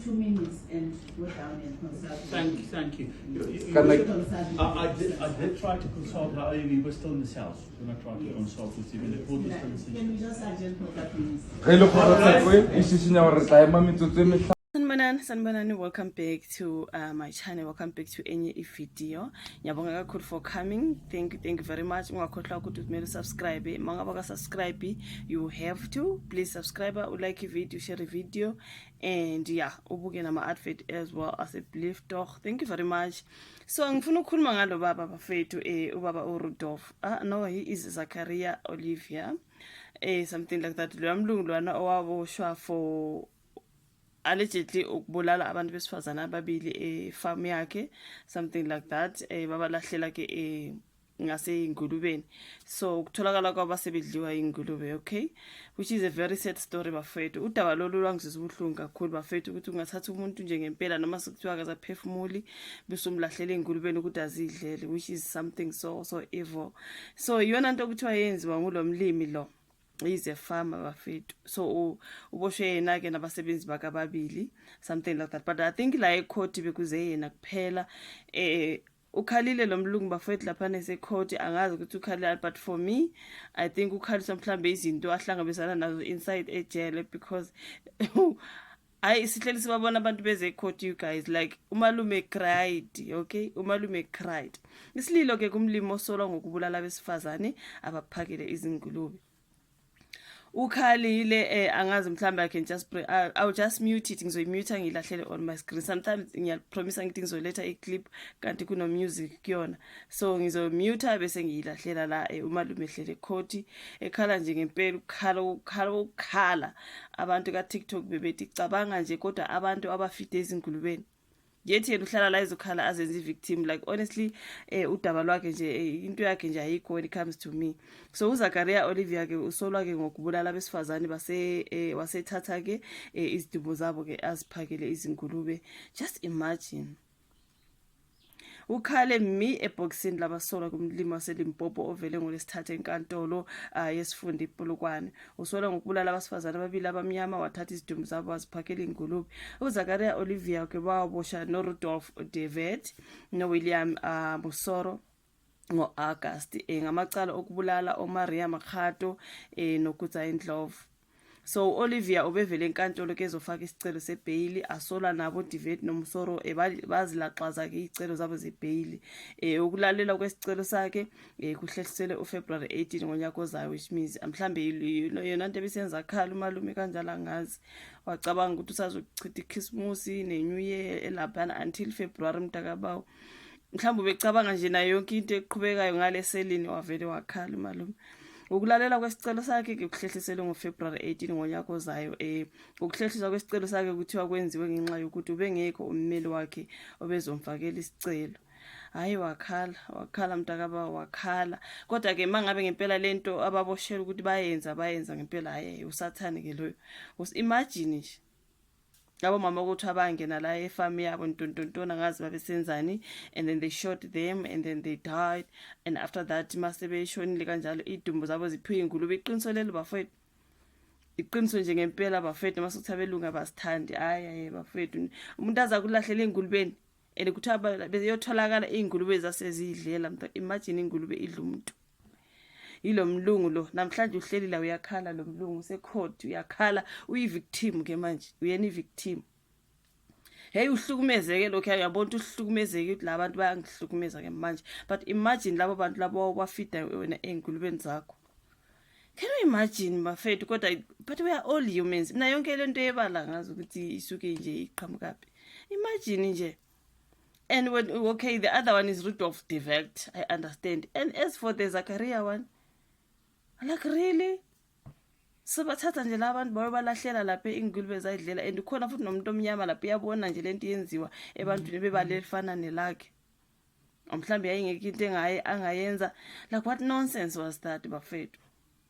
2 minutes and go down and consult. Thank you. Can I- Consult with I did try to consult, however, we were still in the cells when I tried to consult with him, and the court was still in Can session. we just adjourn for 5 minutes? Ge e le kgorotsheko e šišinya gore re tla ema metsotso e mehlano. Sanibonani, sanibonani. Welcome back to my channel. Welcome back to enye i-video. Ngiyabonga kakhulu for coming. Thank you, thank you very much. Ungakhohlwa ukuthi kumele usubscribe. Uma ngabe subscribe, you have to please subscribe, ulike i-video, share i-video and yeah, ubuke nama advert as well as a belief dog. Thank you very much. So ngifuna ukukhuluma ngalo baba, bafethu, ubaba uRudolph. Ah no, he is Zachariah Olivier. Something like that. Lo mlungu lwana owaboshwa for allegedly ukubulala abantu besifazana ababili efarm yakhe, something like that, babalahlela ke ngaseyingulubeni, so ukutholakala kwabo sebedliwa ingulube, okay, which is a very sad story, bafethu. Udaba lolu lwangizwisa ubuhlungu kakhulu, bafethu, ukuthi ungathatha umuntu nje ngempela, noma sekuthiwa akasaphefumuli, bese umlahlela ey'ngulubeni ukuthi azidlele, which is something so so evil. So iyona nto okuthiwa yenziwa ngulo mlimi lo. He's a farmer, bafethu. So uboshwe yena ke nabasebenzi bakhe ababili, something like that, but I think la ecourt bekuze yena kuphela. Ukhalile lo mlungu, bafethu, lapha nesecourt. Angazi ukuthi ukhalile, but for me I think ukhaliswa mhlambe izinto ahlangabezana nazo inside ejele, because hayi, sihleli sibabona abantu beze court, you guys. Like, umalume cried, okay, umalume cried. Isililo ke kumlimi osolwa ngokubulala abesifazane abaphakele izingulube. Ukhalile. Angazi mhlambe I can just I'll just mute it. Ngizoyimute, ngilahlele on my screen. Sometimes ngiyapromise ngithi ngizoletha iclip kanti kuno music kuyona, so ngizomute bese ngiyilahlela la. Umalume ehlele ecourt ekhala nje ngempela, ukukhala, ukukhala, ukukhala. Abantu ka TikTok bebethi, "Cabanga nje kodwa abantu abafide ezingulubeni." Yethi yena uhlala la ezokhala, azenze i-victim. Like, honestly, udaba lwakhe nje, into yakhe nje ayikho when it comes to me. So uZakaria Olivier ke usolwa ke ngokubulala abesifazane base wasethatha ke izidumbu zabo ke aziphakele izingulube. Just imagine. Ukhale mi ebhokisini labasolwa kumlimi waseLimpopo ovele ngolesithathu enkantolo yesifunda iPolokwane. Usolwa ngokubulala abasifazane ababili abamnyama, wathatha izidumbu zabo waziphakela ingulube. UZakaria Olivier ke waboshwa noRudolph De Wet noWilliam Musoro ngo-August ngamacala okubulala oMaria Makgato noKutsa Ndlovu. So Olivier ubevele enkantolo ke ezofaka isicelo sebheyili. Asolwa nabo De Wet noMusoro bazilaxaza ke izicelo zabo zebheyili. Ukulalela kwesicelo sakhe kuhlehliselwe uFebruary 18 ngonyaka ozayo, which means mhlambe yona nto ebisenza khala umalume kanjalo. Angazi, wacabanga ukuthi usazochitha iChristmas neNew Year elaphana until February, mntakabawo. Mhlawumbe ubecabanga nje nayo yonke into eqhubekayo ngale selini, wavele wakhala umalume. Ukulalela kwesicelo sakhe ke kuhlehliselwe ngoFebruary 18 ngonyaka ozayo. Ukuhlehliswa kwesicelo sakhe kuthiwa kwenziwe ngenxa yokuthi ubengekho ummeli wakhe obezomfakela isicelo. Hayi, wakhala, wakhala mntakaba, wakhala. Kodwa ke mangabe ngempela lento ababoshelwa ukuthi bayenza, bayenza ngempela, hayi, usathane ke loyo. Imagine nje labo mama ukuthi abangena la efarm yabo, ntontontona, ngazi babesenzani, and then they shot them and then they died, and after that mase beshonile kanjalo, idumbu zabo ziphiwe ingulube. Iqiniso lelo, bafowethu, iqiniso nje ngempela, bafethu. Noma sokuthi abelungu abasithandi, hayi hayi, bafethu, umuntu aza kulahlela ey'ngulubeni and kuthiwa beyotholakala iy'ngulube zaseziyidlela. Imagine ingulube idla umuntu. Yilo mlungu lo namhlanje uhleli la uyakhala. Lo mlungu usecourt, uyakhala, uyi-victim ke manje, uyena i-victim. Hey, uhlukumezeke lokhu, uyabona ukuthi uhlukumezeke, ukuthi la bantu bayangihlukumeza ke manje. But imagine labo bantu labo wafida wena ey'ngulubeni zakho. Can you imagine, bafethu? Kodwa but we are all humans. Mina yonke lento yebala ngazi ukuthi isuke nje iqhamukaphi. Imagine nje. And when, okay, the other one is Rudolph de Wet, I understand, and as for the Zakaria one, like, really? Sebathatha nje la bantu bayobalahlela lapha, iy'ngulube zayidlela, and khona futhi nomuntu omnyama lapha uyabona nje lento yenziwa ebantwini bebala elifana nelakhe. Mhlawumbe yayingekho into engaye angayenza. Like, what nonsense was that, bafethu?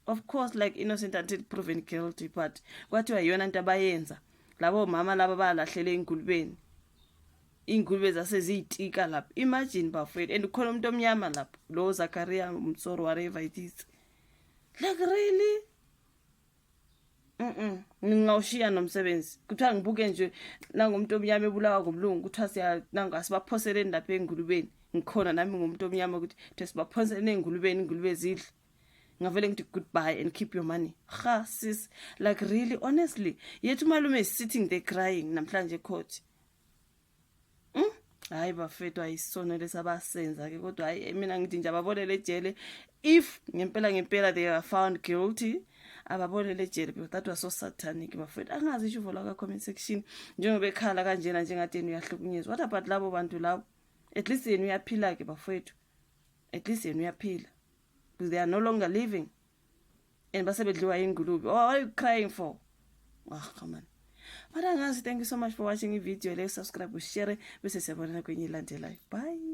Of course, like, innocent until proven guilty, but kwathiwa iyona nto abayenza labo mama laba balahlele ey'ngulubeni, iy'ngulube zaseziyitika lapho. Imagine, bafethu, and khona umuntu omnyama lapho, lo Zakaria Msoro, whatever it is. Like, really? Ngingawushiya nomsebenzi. Kuthiwa ngibuke nje nangumuntu omnyama ebulawa ngumlungu, kuthiwa siya nanga sibaphoseleni lapha engulubeni. Ngikhona nami ngumuntu omnyama ukuthi kuthiwa sibaphoseleni engulubeni, ingulube zidle. Ngavele ngithi goodbye and keep your money. Ha sis, like really honestly, yet umalume is sitting there crying namhlanje court. Hayi bafethu, ayisono lesabasenza ke, kodwa hayi, mina ngithi nje ababolele ejele. If ngempela ngempela they are found guilty, ababolele ejele, because that was so satanic, bafethu. Angazi isho la ka comment section, njengoba ekhala kanjena njengathi yena uyahlukunyezwa. What about labo bantu labo? At least yena uyaphila ke, bafethu. At least yena uyaphila, because they are no longer living and basebedliwa ingulube. Oh, what are you crying for? Ah, come on. But angazi. Thank you so much for watching ivideo le. Subscribe, ushare, bese siyabonana kwenye ilandelayo. Bye.